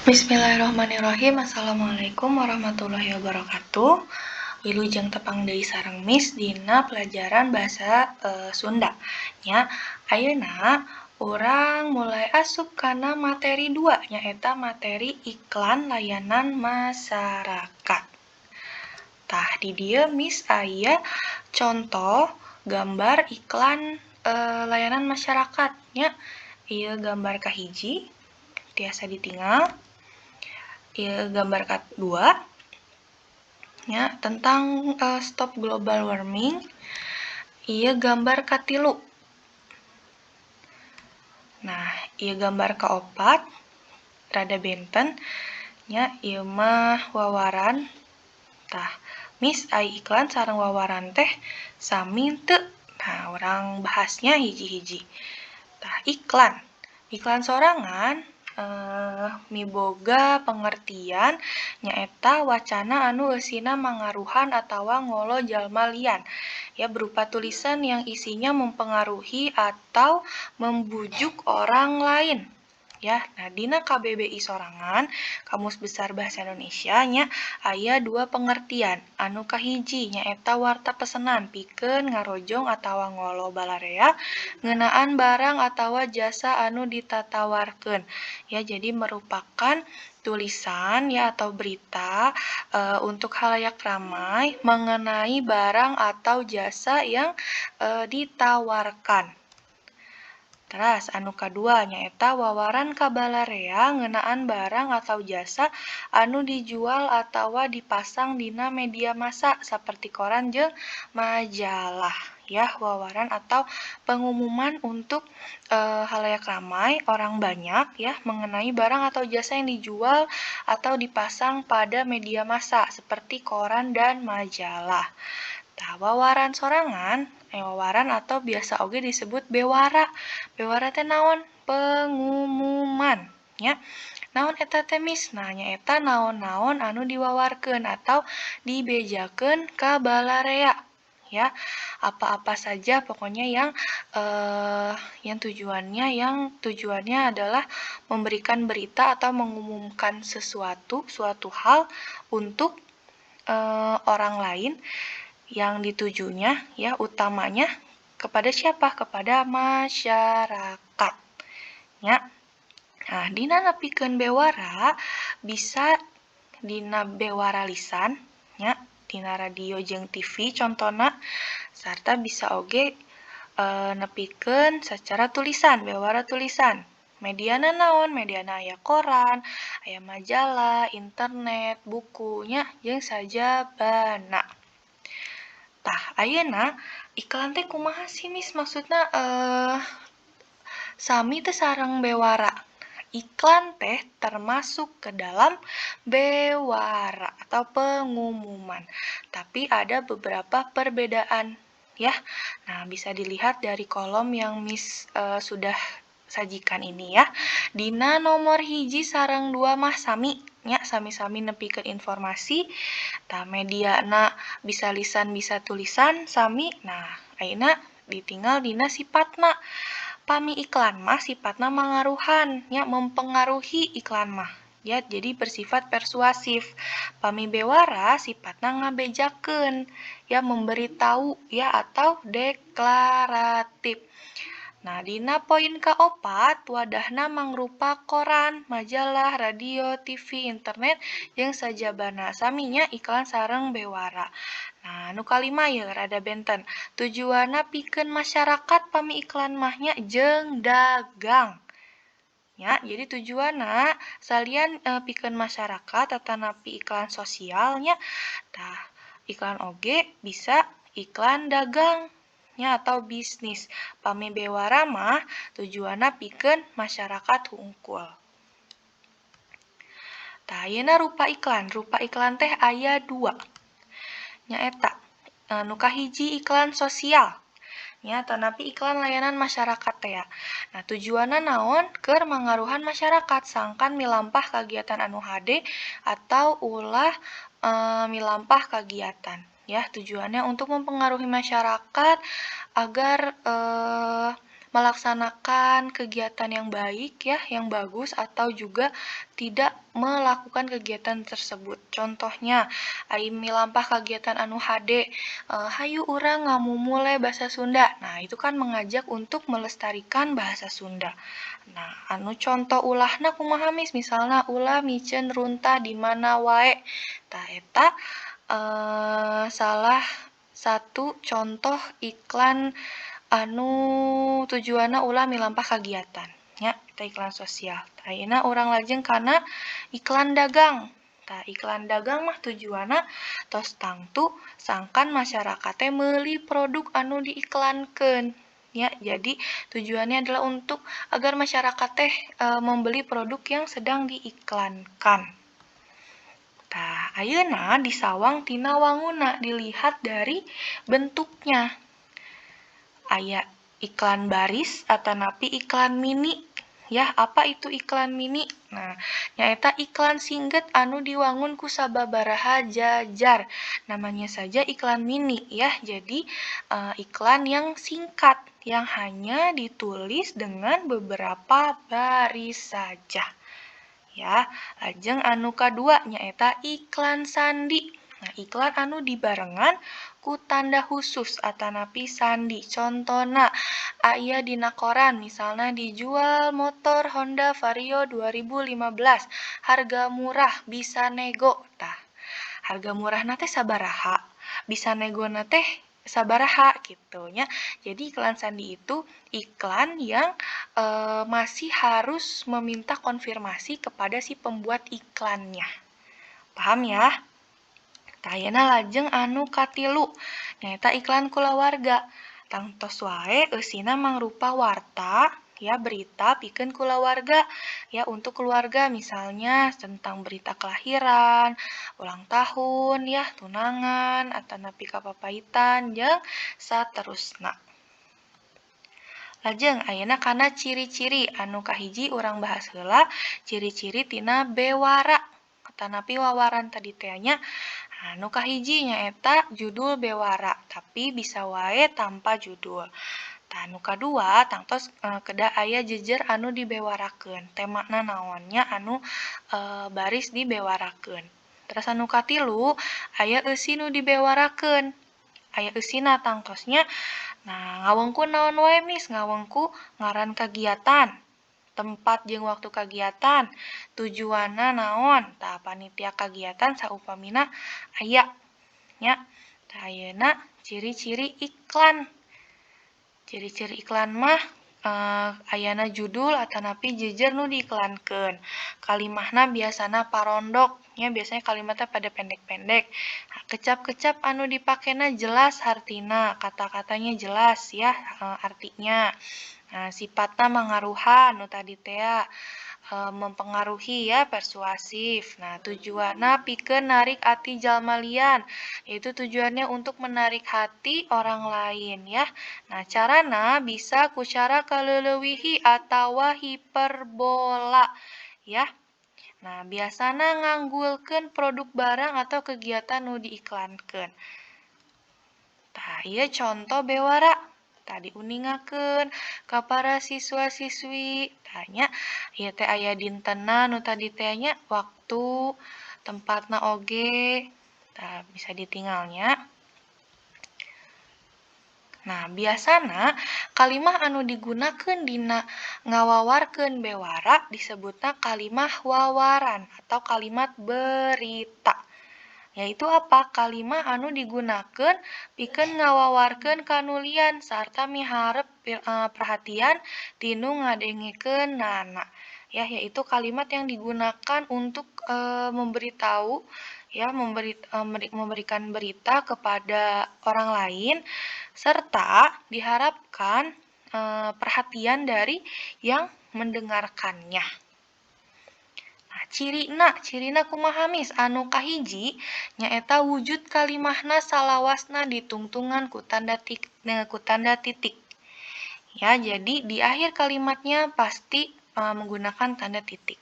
Bismillahirrahmanirrahim. Assalamualaikum warahmatullahi wabarakatuh. Wilujeng tepang deui sareng Miss dina pelajaran bahasa Sunda nya. Ayeuna urang mulai asup kana materi 2, nyaeta materi iklan layanan masyarakat. Tah, di dieu Miss aya contoh gambar iklan layanan masyarakat nya. Ieu gambar kahiji tiasa ditinggal. Ieu gambar kadua nya, tentang stop global warming. Ieu gambar katilu. Nah, ieu gambar kaopat rada benten nya, ieu mah wawaran. Tah, Miss, ai iklan sareng wawaran teh sami teu? Nah, urang bahasnya hiji-hiji. Tah, iklan. Iklan sorangan miboga pengertian nyaeta wacana anu eusina mangaruhan atawa ngolo jalma lian, ya, berupa tulisan yang isinya mempengaruhi atau membujuk orang lain, ya. Nah, dina KBBI sorangan, Kamus Besar Bahasa Indonesia nya, aya dua pengertian. Anu kahiji nyaeta warta pesenan pikeun ngarojong atawa ngolo balarea ngeunaan barang atawa jasa anu ditatawarkeun, ya, jadi merupakan tulisan, ya, atau berita untuk khalayak ramai mengenai barang atau jasa yang ditawarkan. Teras, anu kadua nyaeta wawaran ka balarea ngeunaan barang atau jasa anu dijual atawa dipasang dina media massa saperti koran jeung majalah, ya, wawaran atau pengumuman untuk khalayak ramai, orang banyak, ya, mengenai barang atau jasa yang dijual atau dipasang pada media massa seperti koran dan majalah. Tah, wawaran sorangan, wawaran atau biasa oge disebut bewara. Bewara teh naon? Pengumuman, nya. Naon eta teh, Miss? Nah, nyaeta naon-naon anu diwawarkeun atau dibejakeun ka balarea, ya. Apa-apa saja pokoknya yang tujuannya adalah memberikan berita atau mengumumkan sesuatu, suatu hal untuk orang lain yang ditujunya, ya, utamanya kepada siapa? Kepada masyarakat, ya. Nah, dina nepikeun bewara bisa dina bewara lisan, nya, dina radio jeung TV contona, sarta bisa oge nepikeun secara tulisan, bewara tulisan. Mediana naon? Mediana aya koran, aya majalah, internet, buku nya, jeung sajabana. Tah, ayeuna iklan teh kumaha sih, Miss? Maksudna sami teh sareng bewara? Iklan teh termasuk ke dalam bewara atau pengumuman. Tapi ada beberapa perbedaan, ya. Nah, bisa dilihat dari kolom yang Miss sudah sajikan ini, ya. Dina nomor 1 sareng 2 mah sami nya, sami-sami nepikeun informasi. Tah, mediana bisa lisan, bisa tulisan, sami. Nah, ayeuna ditinggal dina sipatna. Pami iklan mah sifatna mangaruhan nya, mempengaruhi iklan mah, ya, jadi bersifat persuasif. Pami bewara sifatna ngabejakeun, ya, memberitahu, ya, atau deklaratif. Nah, dina poin kaopat, wadahna mangrupa koran, majalah, radio, TV, internet, jeung sajabana. Sami nya iklan sareng bewara. Nah, nu kalima ye rada benten. Tujuanna pikeun masyarakat pami iklan mah nya, jeung dagang. Ya, jadi tujuanna salian pikeun masyarakat atanapi iklan sosialnya, tah, iklan oge bisa iklan dagang nya atau bisnis. Pami bewara mah tujuanna pikeun masyarakat hungkul. Tah, ayeuna rupa iklan. Rupa iklan teh aya dua. Nyaeta nu kahiji iklan sosial nya atanapi iklan layanan masyarakat teh ya. Nah, tujuanna naon? Keur mangaruhan masyarakat sangkan milampah kagiatan anu hade atau ulah milampah kagiatan, ya. Tujuannya untuk mempengaruhi masyarakat agar melaksanakan kegiatan yang baik ya, yang bagus, atau juga tidak melakukan kegiatan tersebut. Contohnya, ai milampah kegiatan anu hade, hayu urang ngamumule bahasa Sunda. Nah, itu kan mengajak untuk melestarikan bahasa Sunda. Nah, anu contoh ulahna kumaha Mis? Misalna ulah miceun runtah di mana wae. Tah eta salah satu contoh iklan anu tujuanna ulah milampah kagiatan nya, eta iklan sosial. Ayeuna urang lajeng kana iklan dagang. Tah, iklan dagang mah tujuanna tos tangtu sangkan masyarakat teh meuli produk anu diiklankeun ya. Jadi tujuannya adalah untuk agar masyarakat teh membeli produk yang sedang diiklankan. Tah, ayeuna disawang tina wanguna, dilihat dari bentuknya. Aya iklan baris atanapi iklan mini. Ya, apa itu iklan mini? Nah, nyaeta iklan singget anu diwangun ku sababaraha jajar. Namanya saja iklan mini ya. Jadi iklan yang singkat yang hanya ditulis dengan beberapa baris saja. Ya, lajeng anu kadua nyaeta iklan sandi. Nah, iklan anu dibarengan ku tanda khusus atanapi sandi. Contona aya dina koran, misalnya dijual motor Honda Vario 2015, harga murah bisa nego. Tah, harga murahna teh sabaraha, bisa negona teh sabaraha gitu nya. Jadi iklan sandi itu iklan yang masih harus meminta konfirmasi kepada si pembuat iklannya. Paham ya? Tah, ayeuna lajeng anu katilu nyaeta iklan kulawarga. Tangtos wae eusina mangrupa warta ya, berita pikeun kulawarga ya, untuk keluarga, misalnya tentang berita kelahiran, ulang tahun ya, tunangan atanapi kapapaitan jeung saterusna. Lajeng ayeuna kana ciri-ciri anu kahiji urang bahas heula ciri-ciri tina bewara atanapi wawaran tadi teh nya. Anu kahiji nyaeta judul bewara, tapi bisa wae tanpa judul. Tah, anu kadua tangtos kedah aya jejer anu dibewarakeun, temana naonnya anu baris dibewarakeun. Terus anu katilu aya eusi nu dibewarakeun. Aya eusina tangtosnya. Nah, ngawengku naon wae Mis? Ngawengku ngaran kagiatan, tempat jeung waktu kagiatan, tujuanna naon, tah panitia kagiatan saupamina aya nya. Tah, ayeuna ciri-ciri iklan. Ciri-ciri iklan mah ayana judul atanapi jejer nu diiklankeun. Kalimahna biasana parondok nya, biasanya kalimatnya pada pendek-pendek. Kecap-kecap anu dipakena jelas hartina, kata-katanya jelas ya artinya. Nah, sifatna mangaruhan nu tadi teh mempengaruhi ya, persuasif. Nah, tujuanna pikeun narik ati jalma lian, yaitu tujuannya untuk menarik hati orang lain ya. Nah, carana bisa ku cara kaleulewihi atawa hiperbola ya. Nah, biasana nganggulkeun produk barang atau kegiatan nu diiklankeun. Tah, ieu contoh bewara. Tadi uningakeun ka para siswa-siswi. Tanya, ieu teh aya dintena nu tadi teh nya, waktu, tempatna oge. Tah, bisa ditinggalnya. Nah, biasana kalimah anu digunakeun dina ngawawarkeun bewara disebutna kalimah wawaran atau kalimat berita. Yaitu apa? Kalimah anu digunakeun pikeun ngawawarkeun kanulian sarta miharep perhatian tinu ngadengekeunana. Ya, yaitu kalimat yang digunakan untuk memberitahu ya, memberikan berita kepada orang lain serta diharapkan perhatian dari yang mendengarkannya. Nah, cirina kumaha Mis? Anu kahiji nyaeta wujud kalimahna salawasna ditungtungan ku tanda titik. Ya, jadi di akhir kalimatnya pasti menggunakan tanda titik.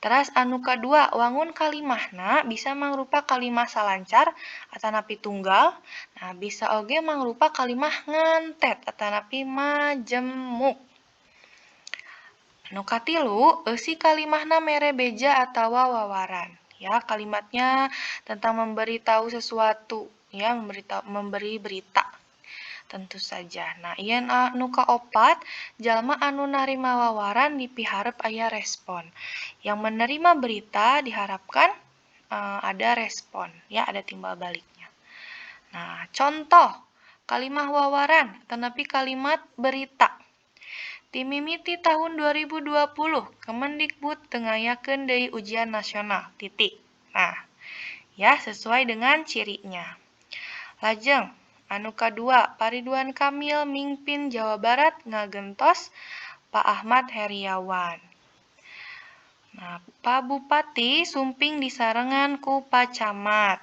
Teras anu kadua, wangun kalimahna bisa mangrupa kalimah salancar atanapi tunggal. Nah, bisa oge mangrupa kalimah ngantet atanapi majemuk. Anu katilu, eusi kalimahna mere beja atawa wawaran. Ya, kalimatnya tentang memberitahu sesuatu, ya, memberi berita. Tentu saja. Nah, ieu anu kaopat, jalma anu narima wawaran dipiharep aya respon. Yang menerima berita diharapkan ada respon, ya, ada timbal baliknya. Nah, contoh kalimah wawaran tetapi kalimat berita. Timimiti tahun 2020, Kemendikbud teu ngayakeun deui ujian nasional, titik. Nah, ya, sesuai dengan cirinya. Lajeng, anu kadua, Pak Ridwan Kamil mingpin Jawa Barat ngagentos Pak Ahmad Heriawan. Nah, Pak Bupati sumping disarengan ku Pak Camat.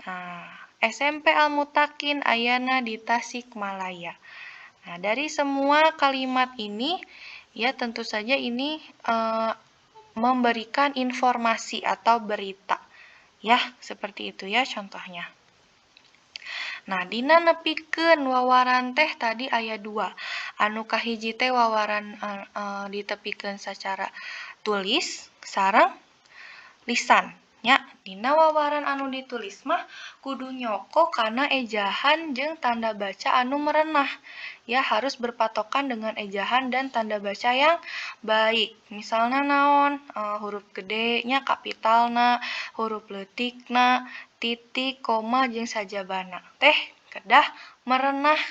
Nah, SMP Al-Mutakin ayana di Tasikmalaya. Nah, dari semua kalimat ini, ya tentu saja ini memberikan informasi atau berita. Ya, seperti itu ya contohnya. Nah, dina nepikeun wawaran teh tadi aya 2. Anu kahiji teh wawaran ditepikeun secara tulis sareng lisan. Nya, dina wawaran anu ditulis mah kudu nyoko kana ejahan jeung tanda baca anu merenah. Ya, harus berpatokan dengan ejahan dan tanda baca yang baik. Misalnya naon, huruf gede nya kapitalna, huruf leutikna, titik, koma jeung sajabana teh kedah merenah.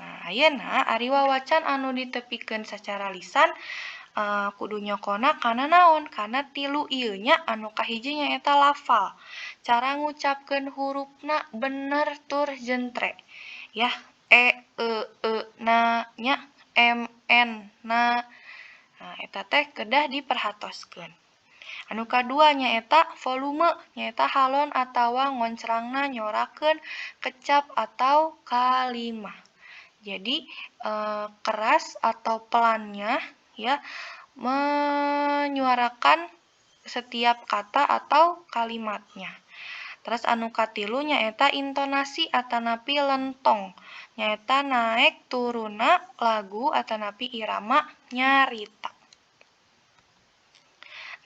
Nah, ayeuna ari wawacan anu ditepikeun secara lisan kudu nyokona kana naon? Kana tilu ieu nya, anu kahiji nyaeta lafal. Cara ngucapkeun hurufna bener tur jentre. Ya, e, e, e, na, nya, m, n, na. Nah, eta teh kedah diperhatoskeun. Anu kadua nyaeta volume, nyaeta halon atawa ngoncrangna nyorakeun kecap atau kalimah. Jadi keras atau pelannya ya menyuarakan setiap kata atau kalimatnya. Terus anu katilu nyaeta intonasi atanapi lentong, nyaeta naek turuna lagu atanapi irama nyarita.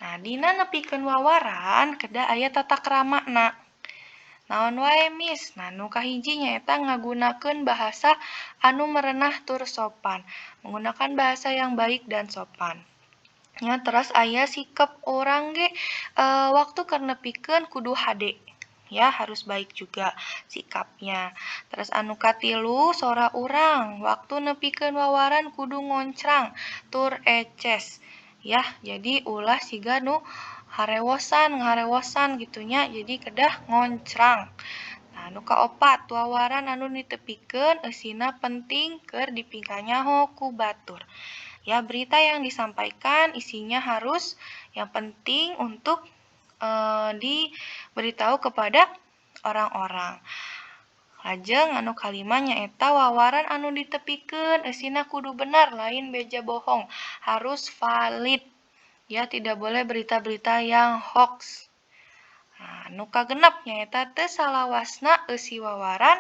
Nah, dina nepikeun wawaran kedah aya tata kramana. Naon wae, Mis? Nah, nu kahiji nyaeta ngagunakeun bahasa anu merenah tur sopan. Menggunakan bahasa yang baik dan sopan. Ya, terus aya sikap urang ge waktu keur nepikeun kudu hade. Ya, harus baik juga sikapnya. Terus anu katilu, sora urang waktu nepikeun wawaran kudu ngoncrang tur eces. Ya, jadi ulah siga nu harewosan, ngaharewosan gitu nya, jadi kedah ngoncrang. Nah, nu kaopat, wawaran anu ditepikeun eusina penting keur dipikanyaho ku batur. Ya, berita yang disampaikan isinya harus yang penting untuk diberitahu kepada orang-orang. Lajeng anu kalima nyaeta wawaran anu ditepikeun eusina kudu benar, lain beja bohong, harus valid. Ya, tidak boleh berita-berita yang hoax. Nah, nu kagenep nyaeta teu salawasna eusi wawaran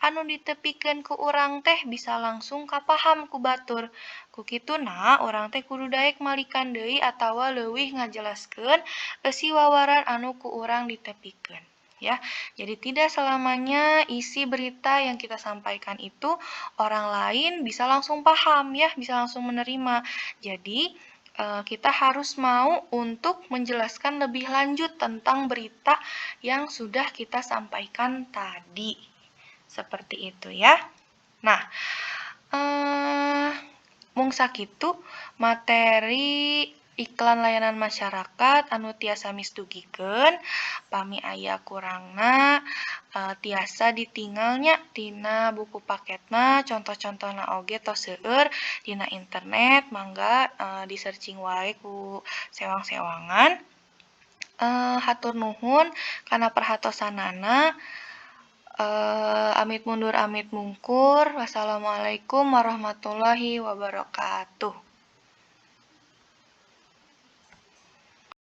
anu ditepikeun ku urang teh bisa langsung kapaham ku batur. Ku kituna urang teh kudu daek malikan deui atawa leuwih ngajelaskeun eusi wawaran anu ku urang ditepikeun. Ya, jadi tidak selamanya isi berita yang kita sampaikan itu orang lain bisa langsung paham ya, bisa langsung menerima. Jadi kita harus mau untuk menjelaskan lebih lanjut tentang berita yang sudah kita sampaikan tadi. Seperti itu ya. Nah, mung sakitu materi iklan layanan masyarakat anu tiasa Miss dugikeun. Pami aya kurangna tiasa ditingal nya tina buku paketna, contoh-contohna oge tos seueur dina internet, mangga di searching wae ku sewang-sewangan. Hatur nuhun kana perhatosanana. Amit mundur amit mungkur. Wassalamualaikum warahmatullahi wabarakatuh.